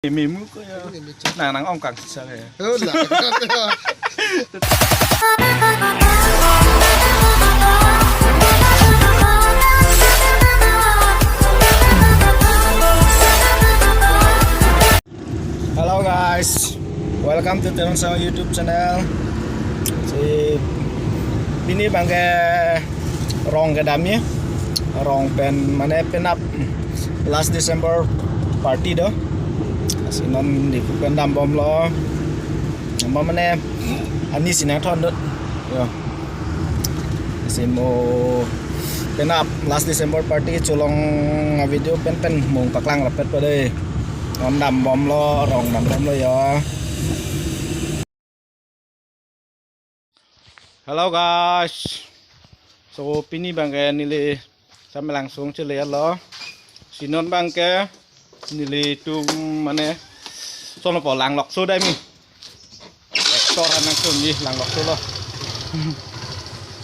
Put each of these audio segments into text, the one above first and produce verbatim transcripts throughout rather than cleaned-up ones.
Memu ko ya. Nang nang ong kang sisa ya. Oh, la. Hello guys, welcome to Teron Sama YouTube channel. Si pini abangke rong kedam ya, rong pen mane penap last December party do. Si non di pen dambomlo. Dambom mane ani si nangthondun. Yo. Si mo penap last December party cholong a-video pen pen mung paklang rapet pa dei. Non dambomlo, rong dambomlo ya. Hello guys. So pini abangke neli Samlang sung chele lo. Si non abangke nelitum mane sono po Langlokso dai mi. Actor han nangtum ji Langlokso lo.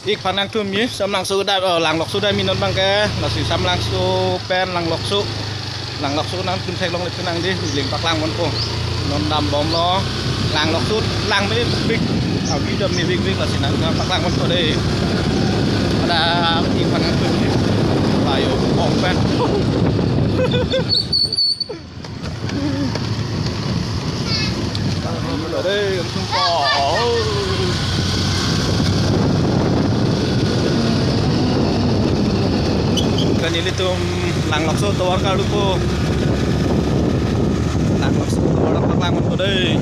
Ik han nangtum ji Samlangso dai, oh, Langlokso dai mi non abangke. Lasi Samlangso pen Langlokso. Langlokso nangtum theklongle penang dei, ling paklang ponpo. Non dambomlo. Langlokso lang mili big. Abi dam ni big big lasi nang paklang ponpo dei. Ada ik han nangtum ji. Ayo, bom pen. Dei, langsung po. Kan nelitum Langlokso tovar karlu po. Langlokso tovar paklang po dei.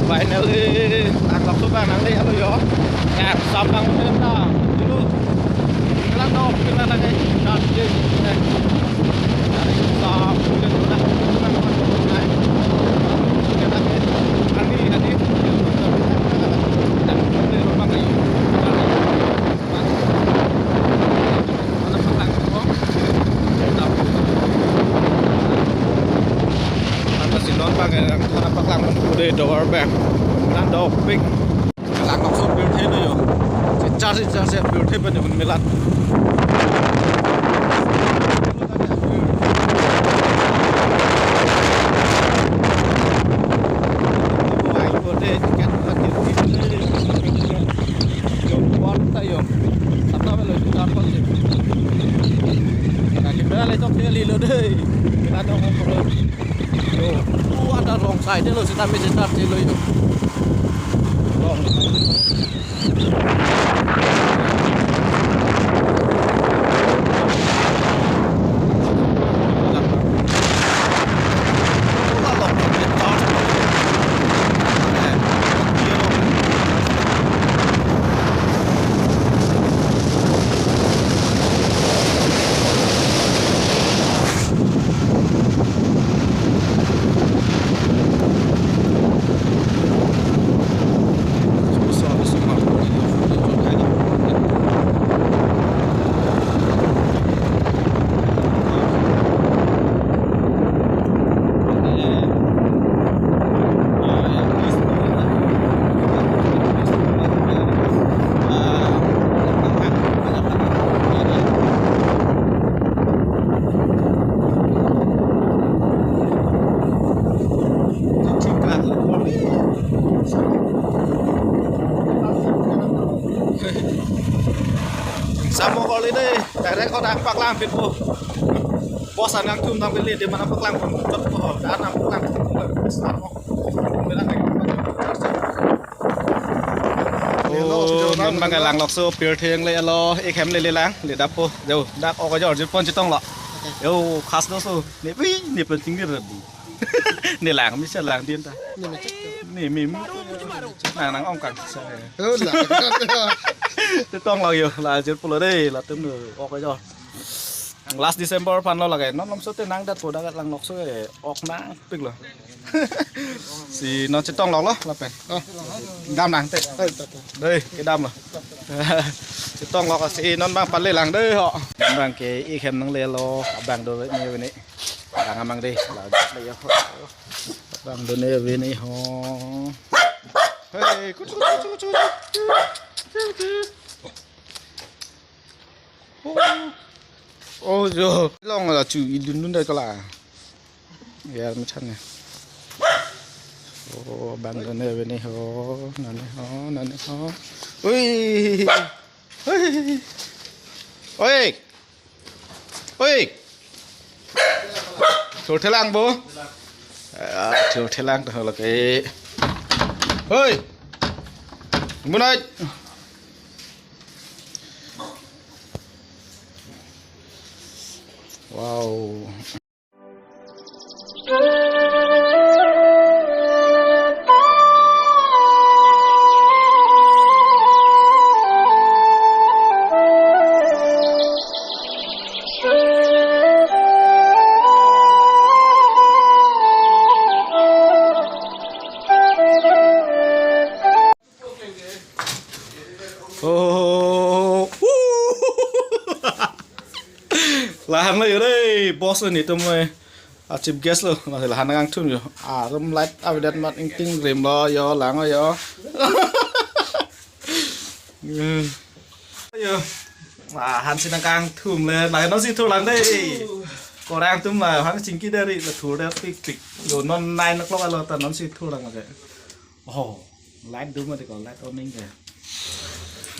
Finally, Langlokso abang nangle lo yo. Ya, Samlang udah ta. Dulu. Kelang dong, kelang lagi. Dan dia, eh. Dari Sam, udah, udah, udah, udah, udah. Kelang lagi. Ani, ani. Dan, dan, dan, dan, dan. Mana paklang ko? Mana si non abangke, mana paklang ko dei, door abang. Melan dopik. Langlokso pirthe lo yo. Si char si char si pirthe pen yo melan. Yo, kuat ta yo. Tata melo sudah pon sih. Kaki bela le tok dia lilo dei. Kita dong ngobrol. Yo, kuat ta rong side lo sita me sita lo yo. Rong. Rek hodak paklang pit po. Boss an nangtum tang pit le, de mana paklang pon chot po. Dan nang paklang pit po. Start mo. Bilang lagi. Oh, non bang lang lokso pirthe le lo, ik hem lele lang, le dap po. Jo, dak ok jo, jir pon chetong lo. Jo, khas do so. Ne pi, ne pen ting dir bu. Ne lang mi se lang din ta. Ne mi mi. Nang nang ong kang sa. Oh, la. Te tong lo jo, la jir pulo de, latum do ok jo. Last December aphan lo lake. Non lom so te nang dat po dak lang lokso e, ok nangpik lo. Si non chetong lo lo lapen. Oh. Dam nang te. Dei, kedam lo. Chetong lo si non bang pale lang dei ho. Bang ke ik hem nangle lo, abang do ne ne. Bang amang dei. La, la yo. Bang do ne ve ne ho. Hey, kuchu, kuchu, kuchu, kuchu. Oh, oh, jo. Long la chu idun dun dai kala. Ya, macam ni. Oh, bang do ne ve ne ho, nane ho, nane ho. Oi. Oi. Oi. Oi. Thurthelang bo. Ah, thurthelang to lake. Oi. Bunai. Wow. Oh, lahan lo jo dei, boss lo netum lo, a chief guest lo, lahan nangtum jo. Arum light avedet mat ingting rim lo jo, lang lo jo. Jo. Lahan si nangkangthum le, lahan non si thurlang dei. Korang atum lahan chingki dari le thur der pik pik. Jo non nine o'clock alo ta non si thurlang ke. Oh, light do mati ko, light on ning ke.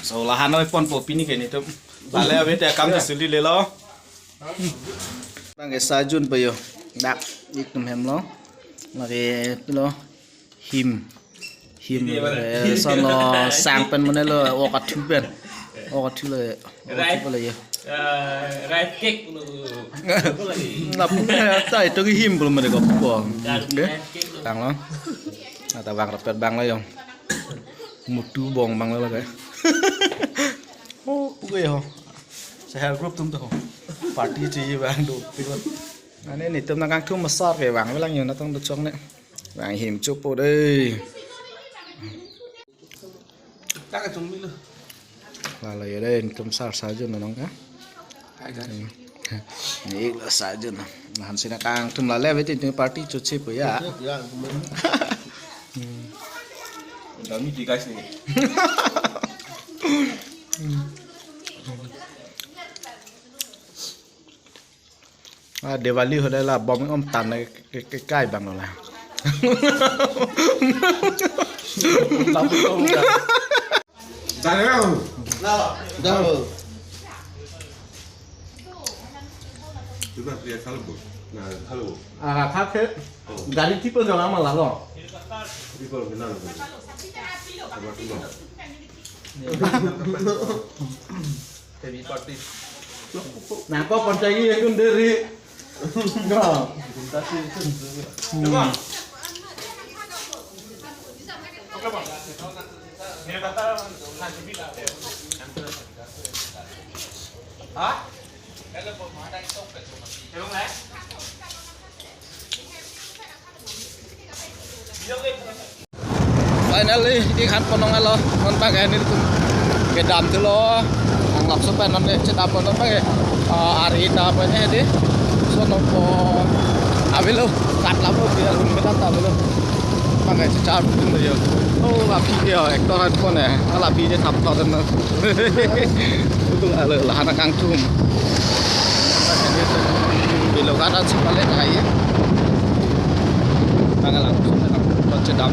So, lahan noi pon po pini ke netum. Lale ave te kam suli le lo. Bang ke sajun pa jo. Dak ik tum hem lo. Lake pilo. Him. Him. Eh, son lo sang pen mane lo, ok athu pen. Ok athu lo. Right. Pala ya. Eh, rice cake lo. Nap, eh, ta itu ke him belum ada kopi po. Oke. Tang lo. Ata bang rapet bang lo jo. Mutu bong bang lo lake. Oh, oke jo. Sehar group tum to. Party ji bang do. Ane netum nangkangthum masar ke bang velang jo natong do chong ne. Bang him chupo dei. Tak kacung milo. Lalo ya dei, netum sar sajun nang ka. Hai, guys. Ni ik lo sajun. Lahan si nangkangthum lale ave te party chuchi po ya. Ya, ya. Hmm. Udah miti, guys, nih. Ah, Diwali hole la bom om tan ke, ke, ke kai bang lo la. Dah. Dah. Itu kan pria kalau bu. Nah, kalau bu. Ah, kake. Oh. Gari tipe jong ama lalo. Tipe kenal. Sama tipe. Heavy party. Nangkok pantai ini akun deri. Enggak. Terima kasih. Hmm. Finally, ik han ponong alo, non bang ke netum kedam thulo, nang lakso pen non ke chedam ponong bang ke, ah, ari ta pen ne di, so non po avelo, kat lam lo, biar hun kita ta avelo. Bang ke chechar pun lo jo. Oh, la phi ke jo, actor han pon ne. La phi je thap thap na. Utung alo lahan kangthum. Bilo kata si pale kai. Bang lang so na lo chedam.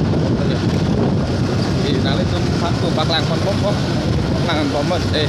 Ini nang le tum phan ko bak lang pon pon pon. Nang pon pon, eh.